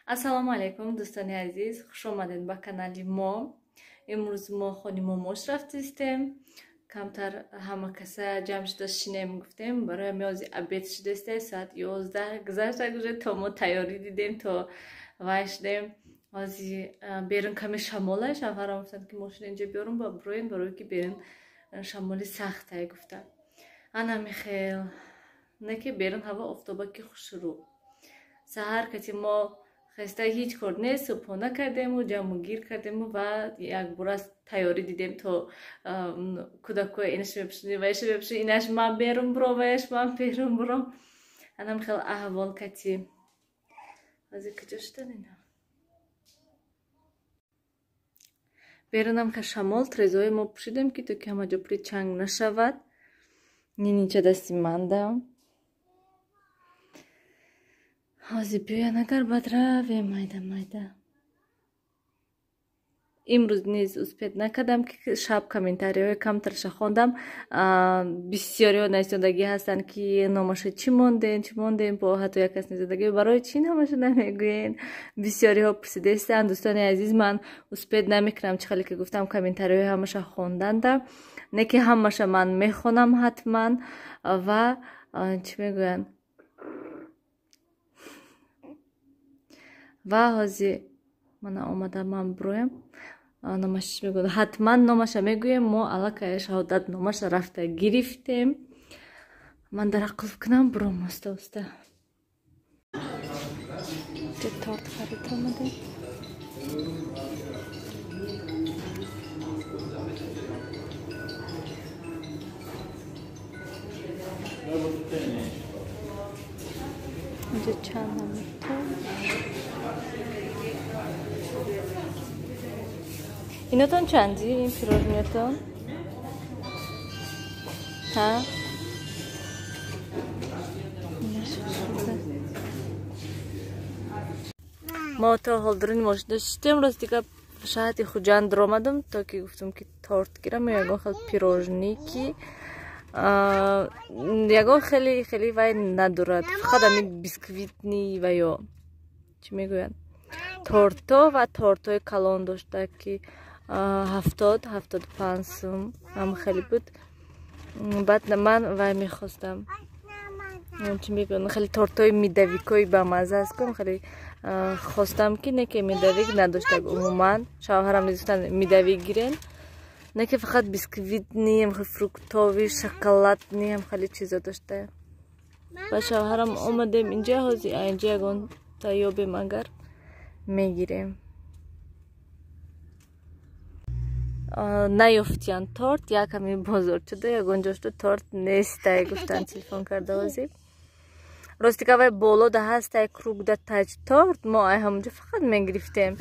Ассалому алайкум, дӯстони азиз, хуш омадед ба канали мо. Имрӯз мо хони момош рафтистем. Камтар ҳама каса ҷамъ шуда шинем гуфтем. Барои миёзи обед шудасте, соат 11 гузашта уже то мо тайёрӣ дидем, то вай шудем. Ҳози берун каме шамола, шавҳарам гуфтанд ки мошина инҷо биёрум ба буроем, барое ки берун шамоли сахтае гуфта. Ана михел, не ки берун ҳаво офтоба ки хушрӯ. Саҳар кати мо хаста ҳеҷ кор нест, субҳона кардему, ҷамъу гир кардему ва якбора тайёрӣ дидем то кӯдакҳои инаш мепӯшонем, ваиша мепӯшонем, инаш ман берун буром, ваяш ман берун буром. Анам хел аҳвол кати. Ҳозир куҷо шудан ина? Берунам ха шамол, трезои мо пӯшидем ки то ки ҳама ҷо пури чанг нашавад. Нинича дасти манда. Ҳозир биёян агар баъд равем майда майда. Имрӯз низ успед накардам ки шаб комментариҳои камтарша хондам. Бисёриҳо нависондагӣ ҳастанд ки номаша чӣ мондем, чӣ мондем, бо ҳатто як кас нависондагӣ барои чӣ номаша намегӯен. Бисёриҳо пурсидаистанд. Дӯстони азиз, ман успед намекунам, чӣ хеле ки гуфтам комментариҳои ҳамаша хонданда, не ки ҳамаша ман мехонам ҳатман ва чӣ мегӯянд. Ва ҳозир мана омада ман буроям. Номаш чӣ мегӯяд? Ҳатман номаша мегӯем. Мо аллакай шаҳодат номаша рафта гирифтем. Ман дара қулф кунам, буром оста оста. Торт харид омадем. Инҷо чанд намуд торт. Инотон чанди? Ин пирожниятон? Ҳа? Мо то ҳолдуруни мошина шиштем. Рости гап шаҳри Хуҷанд омадам, то ки гуфтам ки торт гирам, ягон хел пирожники. Ягон хеле хеле вай надорад. Фақат ҳамин бисквитни ва ё чӣ мегӯянд? Тортҳо ва тортҳои калон дошта ки 70-75 сум ҳам хеле буд. Баъд ман вай мехостам. Чӣ мегӯянд? Хеле тортҳои медовикҳои бамазза аст кун, хеле хостам ки не ки медовик надошта умуман. Шавҳарам низ гуфтанд медовик гирен. Не ки фақат бисквитни, фруктови, шоколадни ҳам хеле чизо дошта. Ба шавҳарам омадем инҷа, ҳозир инҷа ягон таёбем агар мегирем. Наёфтиян торт, як ҳамин бозорчада ягон ҷошто торт нестай гуфтан телефон карда ҳозир. Рости гап вай боло да ҳастай круг да таҷ торт, мо ай ҳамонҷо фақат мегирифтем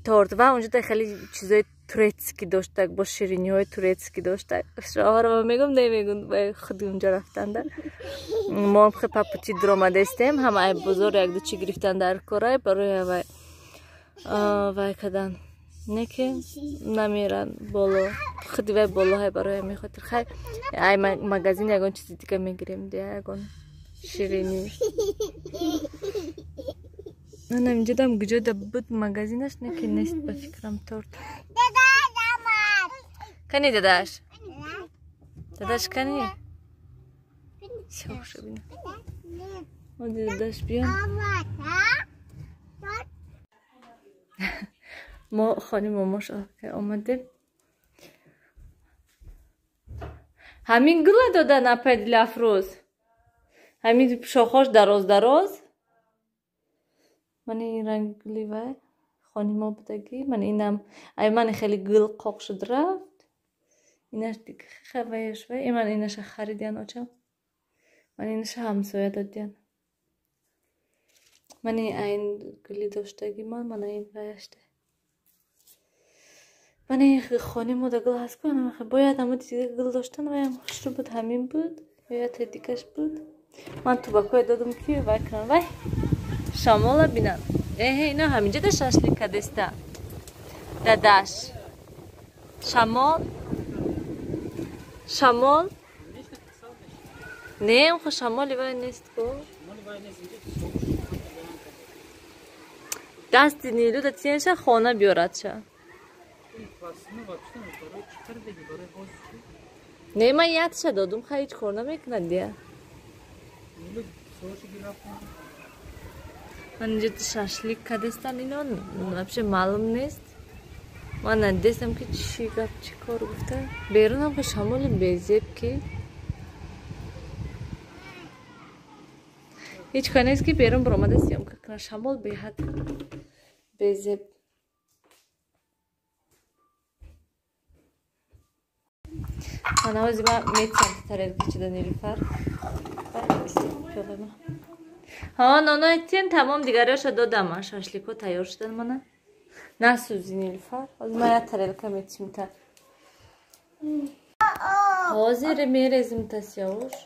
торт ва онҷо да хеле чизои турецкӣ доштак, бо шириниҳои турецкӣ доштак. Шавҳарама мегӯм, намегӯм, вай худи онҷо рафтанда. Мо хе папути дуромадаистем, ҳама ай бозор якду чӣ гирифтан дар корай барои вай вай кардан. Не ки намеран боло, худи вай болоҳай барои ҳамин хотир. Хай ай магазин ягон чизи дига мегирем, дия ягон ширинӣ. Манам инҷодам куҷода буд магазинаш, не ки нест ба фикрам торт. Кани дадаш? Дадаш кани? Сёхша бина. Оди дадаш биён. Мо хони момош омадем. Ҳамин гула додан апай Дилафрӯз. Ҳамин шохош дароз дароз. Ман ин ранг гули вай хони мо будагӣ. Ман инам ай ман хеле гул қоқ шуд рафт. Инаш хаваяш вай. Ман инаша харидян очам. Ман инаша ҳамсоя додян. Ман ин гули доштагӣ ман ин ваяшта. Ман ин хони мо да гул ҳаст ку, бояд ҳамо дига гул доштан, ваям хушрӯ буд, ҳамин буд, ё та дигаш буд. Ман тубакое додум ки вай кунам, вай шамола бинам. Эҳе, ино ҳаминҷо да шашлик кадеста. Дадаш. Шамол. Шамол. Не, хо шамоли вай нест ку. Дасти Нилуда тиенша хона биёрадша. Не, ман ятша додум, хай ҳеҷ кор намекунад дия. Ман инҷо шашлик кадестан ино вообще маълум нест. Ман надидестам ки чӣ гап чӣ кор гуфта. Берунам ки шамоли безеб ки ҳеҷ кор нест ки берун баромада съёмка кунад. Шамол беҳад безеб. Ман ҳози ман метсам тарелка чида Нилуфар. Ҳа, нонои тин тамом дигариёша додам. Ман шашликҳо тайёр шудан мана. Насӯзи Нилуфар. Ҳозир ман як тарелка метим та. Ҳозир мерезим та Сиёвуш.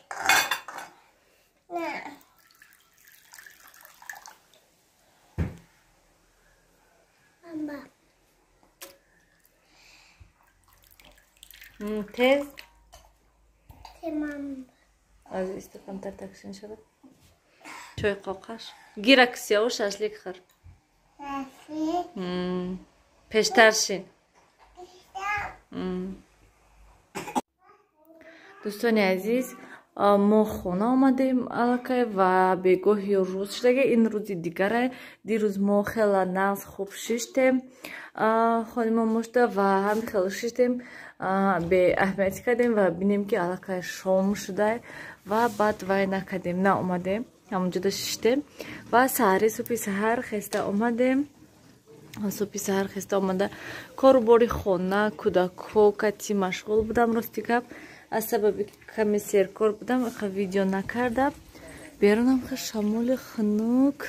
Тез. Аз исто камтар таксин шавад. Чой қоқаш. Гирак Сиёвуш шашлик хӯр. Пештар шин. Дӯстони азиз, мо хона омадем аллакай ва бегоҳи рӯз шудаги. Ин рӯзи дигаре. Дирӯз мо хела нағз хуб шиштем хонима мошта ва ҳами хело шиштем, беаҳамиятӣ кардем ва бинем ки аллакай шом шуда ва баъд вай накардем, наомадем, ҳамонҷода шиштем ва саҳари субҳи саҳар хеста омадем. Субҳи саҳар хеста омада кору бори хона, кӯдакҳо кати машғул будам. Рости гап, аз сабаби каме серкор будам, видео накардам. Берунам хел шамоли хунук.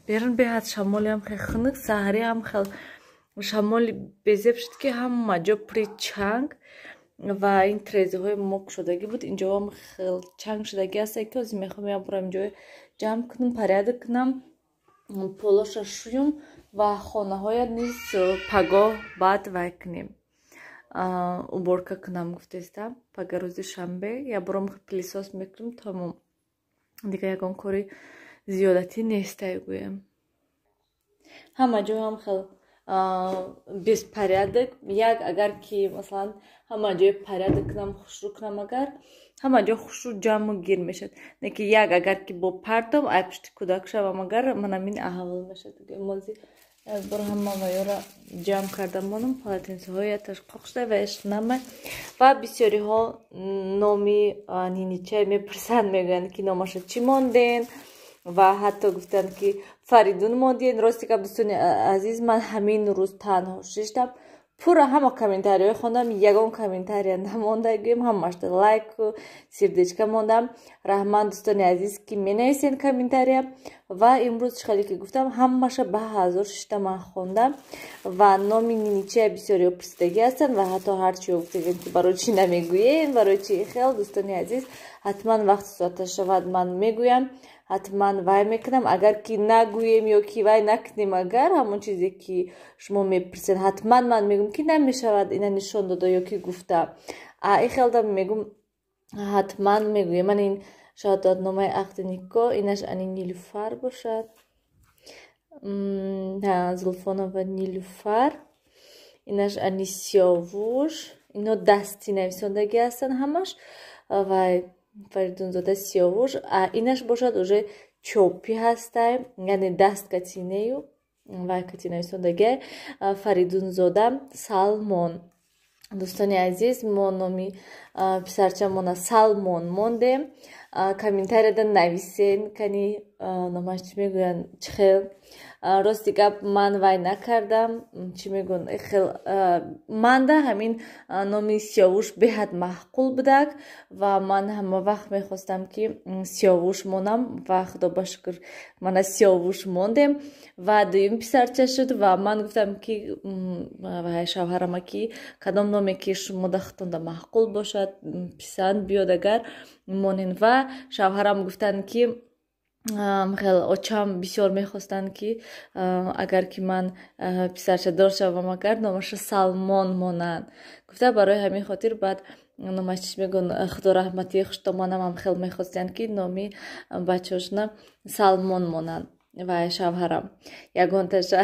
Берун беҳад шамолиам хел хунук, саҳариам хел шамоли безеб шуд ки ҳама ҷо пури чанг ва ин трезиҳои мок шудагӣ буд. Инҷоам хел чанг шудагӣ аст ки ҳозир мехоҳам як борам инҷо ҷамъ кунам, порядок кунам, полоша шӯям ва хонаҳоя низ пагоҳ баъд вай кунем, уборка кунам гуфтестам. Пага рӯзи шанбе як борам пылесос мекунам, тамом. Дигар ягон кори зиёдатӣ нестай гӯям. Ҳама ҷо ҳам хел беспорядок. Як агар ки масалан ҳама ҷои порядок кунам, хушрӯ кунам, агар ҳама ҷо хушрӯ ҷамъу гир мешад. Не ки як агар ки бо партом ай пушти кӯдак шавам, агар манам ин аҳвол мешад. Мози бор ҳама ваёра ҷамъ карда монам, полотенцеҳоя ташқоқ шуда ва нама. Ва бисёриҳо номи ниничай мепурсанд, мегӯянд ки номаша чӣ монден ва ҳатто гуфтанд ки Фаридун монден. Рости гап дӯстони азиз, ман ҳамин рӯз танҳо шиштам, пурра ҳама комментариҳои хондам, ягон комментария намонда гӯем, ҳамашта лайку сердечка мондам. Раҳмат дӯстони азиз ки менависен комментария. Ва имрӯз чӣ хеле ки гуфтам, ҳамаша ба ҳазор шишта ман хондам ва номи ниничая бисёриҳо пурсидагӣ ҳастанд ва ҳатто ҳарчиҳо гуфтагем ки барои чӣ намегӯем, барои чӣ хел. Дӯстони азиз, ҳатман вақти соата шавад ман мегӯям, ҳатман вай мекунам. Агар ки нагӯем ё ки вай накунем, агар ҳамон чизе ки шумо мепурсед, ҳатман ман мегӯм ки намешавад ина нишон дода ё ки гуфта. Ин хелда мегӯм, ҳатман мегӯем. Ман ин шаҳодатномаи ақди никоҳ, инаш ани Нилуфар бошад, Зулфонова Нилуфар, инаш ани Сиёвуш. Ино дастӣ нависондагӣ ҳастанд ҳамаш ва Фаридунзода Сиёвуш. Инаш бошад уже чопӣ ҳастай, яъне даст катинею вай кати нависондагӣ Фаридунзода Салмон. Дӯстони азиз, мо номи писарчамона Салмон мондем. Комментарияда нависен кани номаш чӣ мегӯянд, чӣ хел. Рости гап ман вай накардам, чӣ мегӯянд, хел манда ҳамин номи Сиёвуш беҳад маъқул будак ва ман ҳама вақт мехостам ки Сиёвуш монам ва худо ба шукр мана Сиёвуш мондем. Ва дуюм писарча шуд ва ман гуфтам ки шавҳарама ки кадом номе ки шумо дахтонда маъқул бошад, писанд биёд агар монен. Ва шавҳарам гуфтанд ки хел очам бисёр мехостанд ки агар ки ман писарчадор шавам, агар номаша Салмон монанд гуфта. Барои ҳамин хотир баъд Номаш чӣ мегӯн, худо раҳматӣ, хуштоманам ҳам хел мехостиянд, ки номи бачаҳошона Салмон монанд ва шавҳарам ягонташа.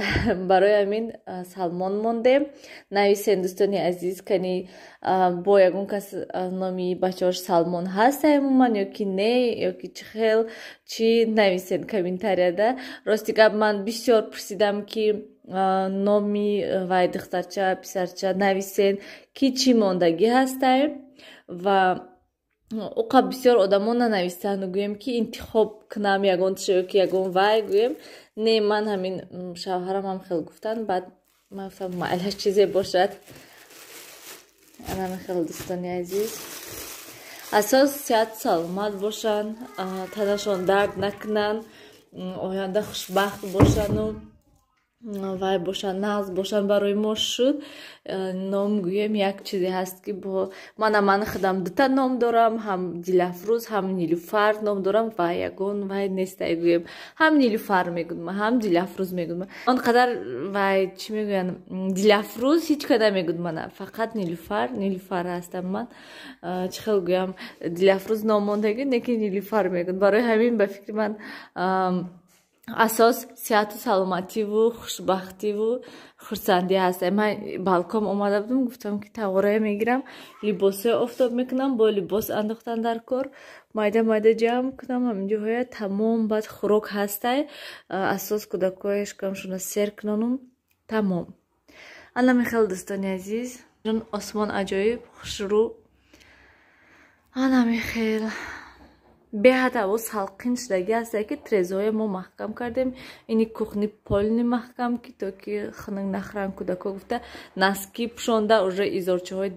Барои ҳамин Салмон мондем. Нависен, дӯстони азиз, кани бо ягон кас номи бачаҳош Салмон ҳаст умуман ё ки не, ё ки чӣ хел, чӣ, нависен комментарияда. Рости гап, ман бисёр пурсидам, ки номи вай духтарча, писарча нависен, ки чӣ мондагӣ ҳастай, ва уқа бисёр одамо нанависанд. Гӯем, ки интихоб кунам ягонташа ё ки ягон вай, гӯем, не, ман ҳамин шавҳарам ҳам хел гуфтанд. Баъд ман гуфтам, майлаш, чизе бошад. Анами хел, дӯстони азиз, асос сиҳату саломат бошанд, танашон дард накунанд, оянда хушбахт бошану вай бошанд, нағз бошанд, барои мо шуд. Ном, гӯем, як чизе ҳаст, ки бо мана ман худам дута ном дорам, ҳам Дилафрӯз, ҳам Нилуфар ном дорам, ва ягон вай нестай, гӯем, ҳам Нилуфар мегӯдма, ҳам Дилафрӯз мегӯдма. Он қадар вай, чӣ мегӯянд, Дилафрӯз ҳеҷ ка намегӯд мана, фақат Нилуфар, Нилуфар ҳастам ман. Чӣ хел гӯям, Дилафрӯз ном мондагӣ, не ки Нилуфар мегӯд. Барои ҳамин, ба фикри ман, асос сиҳату саломативу хушбахтиву хурсандӣ ҳаст. Ман балкон омада будам, гуфтам, ки тағорая мегирам, либосҳои офтоб мекунам, бо либос андохтан дар кор, майда майда ҷамъ кунам ҳаминҷоҳоя, тамом. Баъд хӯрок ҳастай, асос кӯдакҳои шикамшона сер кунонум, тамом. Ана михел, дӯстони азиз, осмон аҷоиб хушрӯ. Ана михел, беҳад ҳаво салқин шудагӣ ҳасте, ки трезоя мо маҳкам кардем, ини кухни полный маҳкам, ки то ки хунук нахӯранд кӯдако гуфта, носки пӯшонда, уже изорчаҳои.